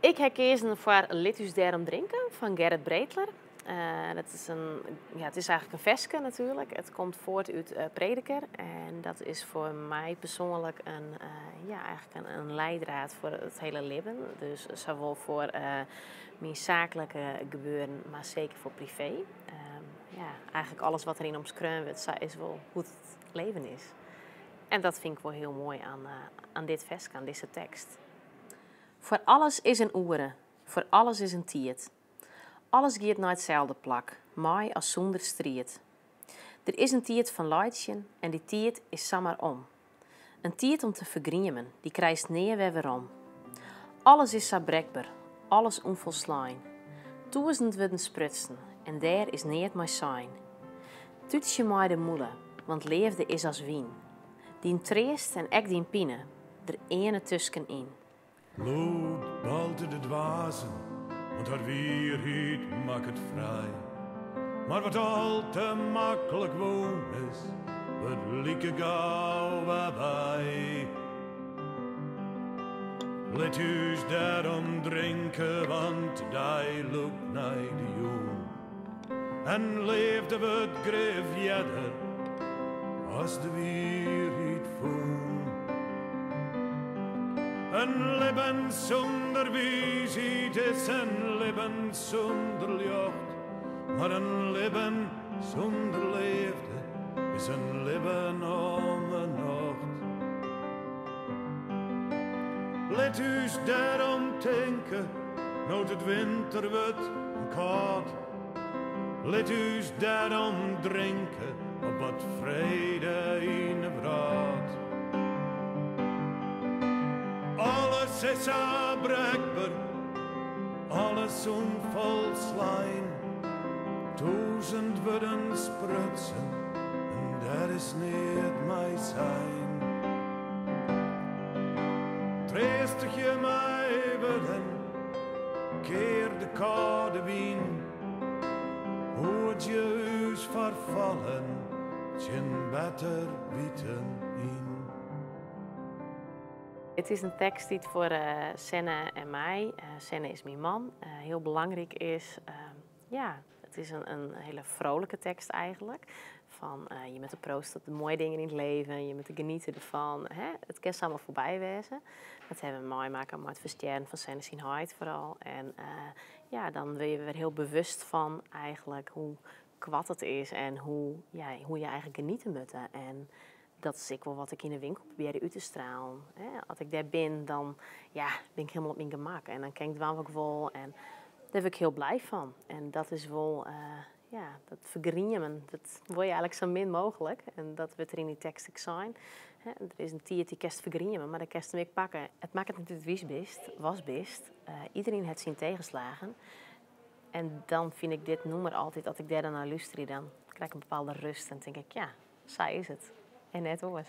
Ik ha keazen foar Lit ús dêrom drinke fan Gerrit Breteler. Dat is in, ja, it is eigenlik in ferske natuerlik. It komt fuort út Prediker en dat is foar my persoanlik in, ja, eigenlik in leidraad foar it hiele libben. Dus sawol foar myn saaklike gebeuren, mar seker foar privee. Ja, eigenlik alles wat deryn omskreaun wurdt, sa is wol hoe't it leven is. En dat fyn ik wol hiel moai oan dit ferske, oan dizze tekst. Foar alles is in oere, foar alles is in tiid. Alles giet nei itselde plak, mei as sûnder striid. Der is in tiid fan laitsjen en dy tiid is samar om. In tiid om te fergriemen, dy krijst nea wer werom. Alles is sa brekber, alles ûnfolslein. Tûzen wurden sprutsen en dêr is neat mei sein. Tútsje mei de mûle, want leafde is as wyn. Dyn treast en ek dyn pine, der earne tuskenyn. Lûd balte de dwazen, want har wierheid makket frij. Mar wat al te maklik wûn is, wurdt like gau wer wei. Lit ús dêrom drinke, want de dei lûkt nei de jûn. En leafde wurdt grif earder as de wierheid fûn. In libben sûnder wiisheid is in libben sûnder ljocht, mar in libben sûnder leafde is in libben om 'e nocht. Lit ús dêrom tinke, no't it winter wurdt en kâld. Lit ús dêrom drinke op wat frede yn 'e wrâld. Alles is sa brekber, alles ûnfolslein. Tûzen wurden sprutsen en dêr is neat mei sein. Treastigje mei wurden, kear de kâlde wyn. Hoedzje ús foar fallen tsjin better witen yn. It is in tekst dy't foar Senne en my, Senne is myn man, hiel belangryk is. Ja, it is in hiele frolike tekst eigenlik. Fan je moatte prooste op de moaie dingen yn it leven, je moatte geniete derfan. Hè? It kin samar foarby wêze. Dat hawwe we meimakke mei it ferstjerren fan Senne syn heit foaral. En ja, dan wurde je wer hiel bewust fan eigenlik hoe koart it is en hoe, ja, hoe je eigenlik geniete moatte. En dat is ek wol wat ik yn de winkel probearje út te stralen. As ik dêr bin, dan ja, bin ik hielendal op myn gemak en dan kin ik dwaan wat ik wol en dêr wurd ik hiel blij fan. En dat is wol, ja, dat fergriemen, dat wol je eigenlik sa min mooglik. En dat wurdt der yn dy tekst ek sein. Der is in tiid dy kinst fergriemen, mar dan kinst him ek pakke. It makket net út wie'tst bist, watst bist. Iderien hat syn tegenslagen. En dan fyn ik dit nûmer altyd, as ik dêr dan nei lústerje, dan krij ik in bepaalde rêst en tink ik, ja, sa is it. En net oars.